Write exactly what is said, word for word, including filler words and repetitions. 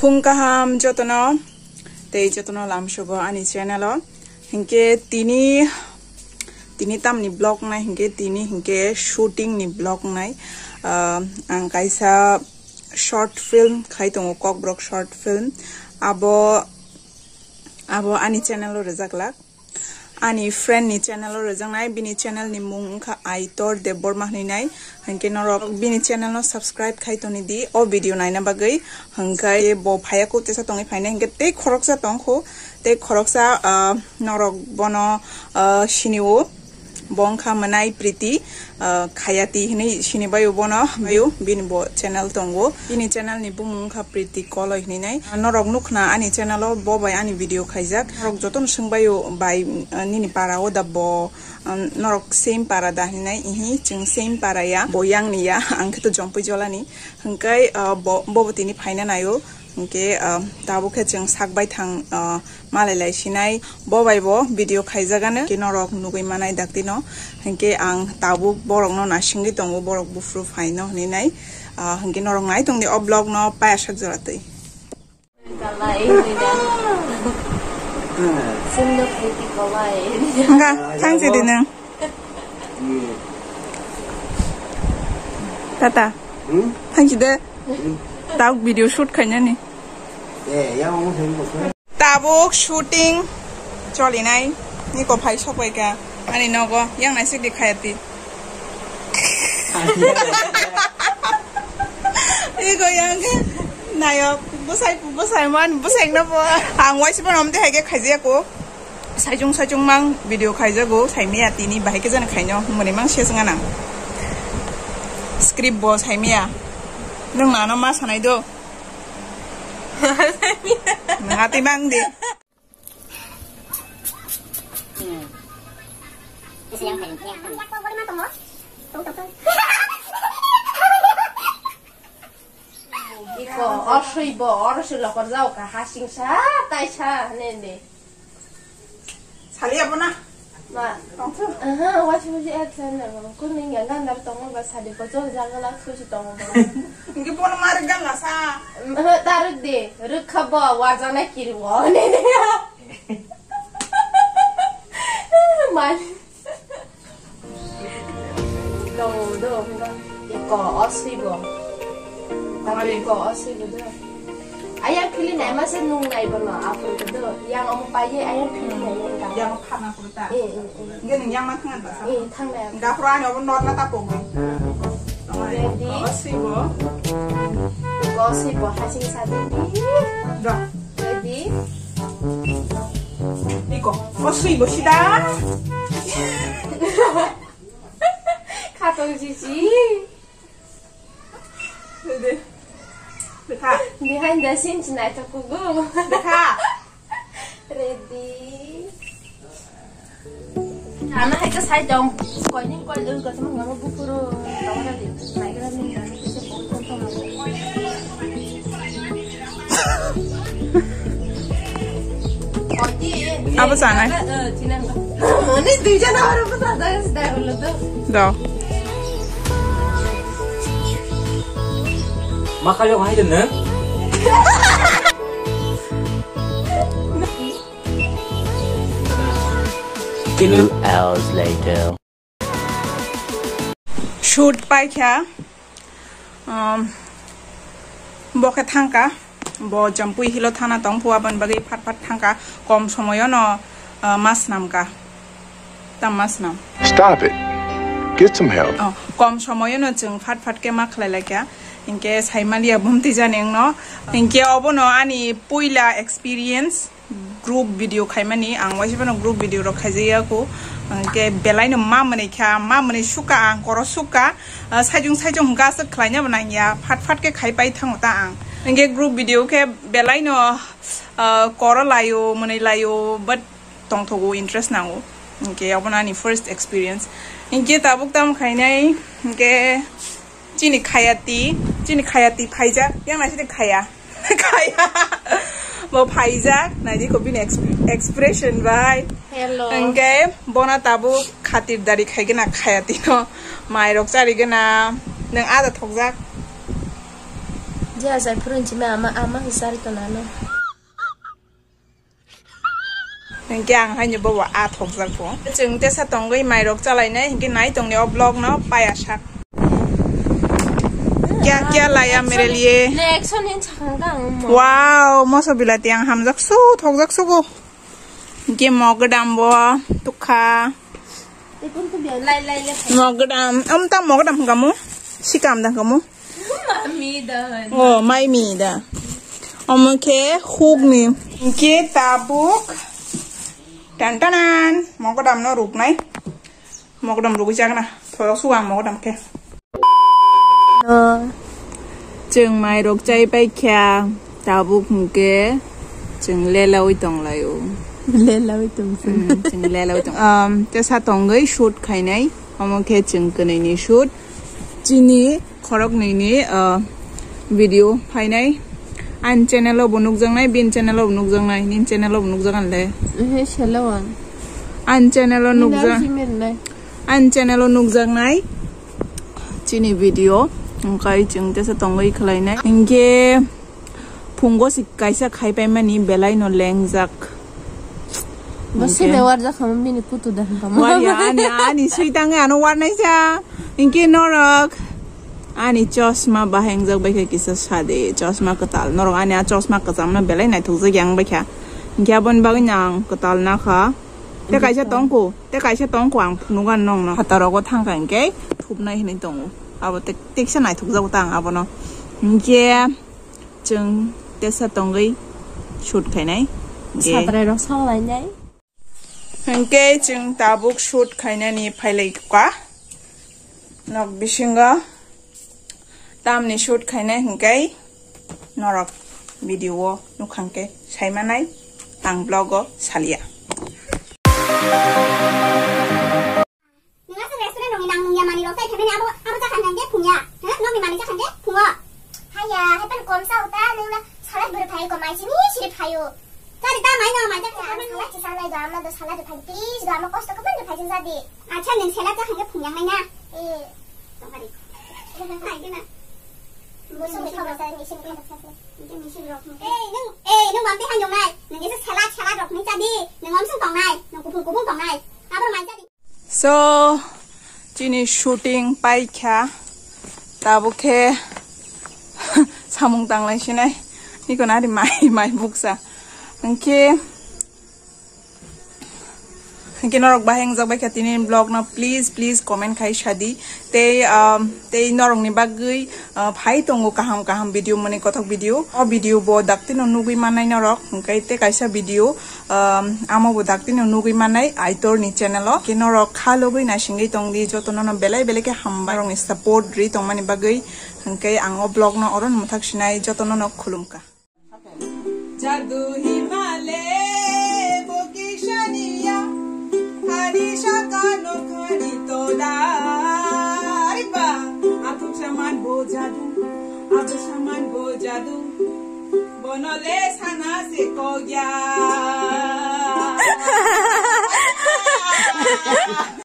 Phung kaham jotono, tei jotono lamsogo ani channel o. Hinkhe tini, tini tamni vlog nai hinkhe tini hinkhe shooting ni vlog nai. Ah, ang kaisa short film khai tongo, Kokborok short film. Abo, abo ani channel o rwjaklak. Ani friend ni channel o rwjaknai, bini channel ni mung wngkha Aitor Debbarma hwnwi nai. Hinkhe norok bini channel no subscribe khai toni di, o video naina bagwi. Hinkhe bo phaiya kho, tesa tongwi phainai, hinkhe tei khoroksa tongkho, tei khoroksa, ah, norok bono, ah, sinio, bo wngkha Mwnai Priti. Ah, Khayati hinwi sinibaio bono, baio, bini bo channel tongo. Bini channel ni bumung wngkha Priti Koloi hinwi nai. Norok nukhna ani channel o bo bai ani video khaijak. Norok jotono swngbaio bai, ah, nini para o da bo, ah, norok same para da hinwi nai. Ihi, chwng same para ya, bo yang ni ya, ang khe to Jompui Jolani. Hwnkhe, ah, bo, bo bo tini phaina naio. Hinkhe, ah, tabuk khe chwng sak baithang, ah, malai lai sinai. Bo bai bo video khaijagano, hinkhe norok nugwi manai daktino. Hinkhe ang tabuk borokno nasingwi tongo, borok buphuru phaino hwnwi nai. Ah, hinkhe norok nai tongdi o vlog no paya sak jora twi. Wngkha, thangsi di nwng. Tata. Hmm? Thangsi de. Hmm? Tabuk video shoot khainani. Eh, ya, omo thangsi. Tabuk shooting cholinai. Niko phai sokbai kha ani nogo, yang naisik di Khayati. Iko yang khe nayok, bwsai, bwsai man, bwsai no bo. Ang waisa phano omte hai khe khaijaya ko. Saichung saichung mang video khaijago, saimaya tini bahai khe jani khaino, mwnwi mang se swnga nang. Script bo saimaya. Nwng nano ma sanai do? Nwng atwi mang di. Iko, o swibo, oro se lokor jao ka, hasing sa, tai sa, hwnwi di. Sali abo na? Ma. Tongthok. Aha, wachi wachi action na, ma. Kun ning yang gandar tongo ba sadi ko jol jaga la susi tongo ba. Ingi bono mari gan la sa. Aha, taruk de, ruk kha bo, warjana kiri bo, ne ne. Man. Do, do, iko, o swibo. Tamo iko, o swibo do. Ayang phili nai ma se nung nai bono, apor ko do. Yang omo paye, ayang phili nai yang tamo. Yang phana ko ta. Eh, eh, eh. Nge nung yang ma thangan ba sa. Eh, thangnai. Ga pro ani obo nor na ta pogwi. Ready? Iko, o swibo. Iko, o swibo, hasing sa di. Do. Ready? Iko, o swibo sida. Khatong sisi. Ready? Dekha. Behind the scenes naithok kugo. Dekha. Ready? Ano hai ka side dong. Koining koi dong, koining koi dong, buphuru. Tawara di. Naigra ni. Abo sanai. Ani duijon aro ko sada sada bolo to. Do. Makalo hai de ne? Two hours later. Shoot paikha, um, bo khe thangkha, bo Jampui Hill o thana tongphu, aboni bagwi phat phat thangkha, kom somoyono, uh, ma snamkha, tam ma snam. Stop it. Get some help. Oh, kom somoyono chwng phat phat khe ma khlai laikha, hinkhe saimaliya bumtwi jani wngno, hinkhe obono ani puila experience. Group video khaimani, ang waisa phano group video rok khaijaya kho. Hwnkhe belai no ma mwnwi kha, ma mwnwi sukha ang, koro sukha. Ah, saichung saichung hwnkha aswk khlaina bo nangya, phat phat khe khai pai thango ta ang. Hwnkhe group video khe belai no, ah, koro laio, mwnwi laio, but tongthogo, interest nango. Hwnkhe obono ani first experience. Hwnkhe tabuk tamo khainai, hwnkhe chini Khayati, chini Khayati phaijak, yang naisini khaya. Kaya. Bo phaijak, naidi ko bini exp-, expression bai. Hello. Hwnkhe bono tabuk khatir dari khaigena Khayati no. Mai rok charigena. Nwng ada thokjak. Ya, jai phuru hinchima ama, ama hinchari tonano. Hinkhe ang haino bobo a thokjak bo. Chwng tesa tongwi mairok chalainai, hinkhe nai tongni o vlog no paya sak. Kya kya laya mere liye? Reaction hin chakang kang mo. Wow, moso bilati ang hamjak su, thokjak sugo. Hinkhe mo gdam bo tukha. Lai, lai, lai. Mo gdam, am ta mo gdam kamu? Sikam da kamu? Mami da. Oh, mai mi da. Omo khe huk ni. Hinkhe tabuk. Tan tanan. Mo gdam no ruknai. Mo gdam rugwi chakna. Thorok sugo ang mo gdam khe. Chwng mairok chai paikha, tabuk hinkhe chwng lelaui tonglaio. Lelaui tongsa. Mm, chwng lelaui tong. Um, tesa tongwi shoot khainai, omo khe chwng kwnwini shoot. Chini khoroknwini, uh, video phainai. Ani channel o bo nukjaknai, bini channel o bo nukjaknai, nini channel o bo nukjaknai le. Ehe, selo ang. Ani channel o nukjak-, ani channel o nukjaknai. Chini video, wngkha chwng tesa tongwi khwlainai. Hinkhe phungo si kaisa khaipaimani belai no lengjak. Bo se hinkhe be warjak kha bini kutu da hinka mo. Warya ani, ani sui tangwi ano warnaisa. Hinkhe norok ani chosma bahengjak baikha kisa sadi, chosma kwtal. Norok ani a chosma kwchamno belai naithokjak yang baikha. Hinkhe aboni bagwi no ang kwtal nakha. Te kaisa tongkho, te kaisa tongkho ang phunugo nongno. Phataro thangkha hinkhe thupnai hinwi tongo. Abo te teksa naithokjago ta ang abono. Hinkhe chwng tesa tongwi shoot khainai. Hinkhe satrai rok salainai. Hinkhe chwng tabuk shoot khainani phailaikha. Nok bisingo tamni shoot khainai hinkhe norok video o nukha hinkhe saimanai ang vlog o salia. Nung aswk restaurant rokni nang nung ya manwi rok chai phaimani abo, abo chakha nang de phung ya? Ha? Nokni manwi chakha de phungo? Haiya, hai phano kom sa uta, nung na salad bwrwi phaio, kom mai sini siri phaio. Chari ta mai no, mai chakha. Salad si sanai do, ama do salad phai, please do, ama kosto khe bwrwi phai sini jadi. Acha, nung salad chakha de phung yang nai na? Eh. Tongkari. Hai kena. Musu mi khobor sa, mi sini khobor sa. Ini mi sini rok. Eh, nung, eh, nung mamti han jong nai. Nung esa salad, salad rok nung jadi. Nung om sung tong nai. Nung kupung kupung tong nai. Abro mai jadi. So, chini shooting paikha, tabuk khe samung tanglai sinai, niko nari mai, mai buksa. Hinkhe, hinkhe norok bahai wngjak baikha tini vlog no, please, please comment khai sadi. Tei, um, tei norokni bagwi, uh, phai tongo kaham kaham video, mani kothok video. O video bo daktino nugwi mannai norok, hinkhe tei kaisa video, um, amo bo daktino nugwi mannai Aitor ni channel o. Ke norok kha logwi naisingwi tongdi, jotono no belai belai khe hambai norokni support ri tongmani bagwi, hinkhe ang o vlog no oro mwthak sinai jotono no khulumkha. Jadu himale bo kisaniya, hari sakano khari toda. Ari ba, atuk saman bo jadu, atuk saman bo jadu, bonole sana se kogya.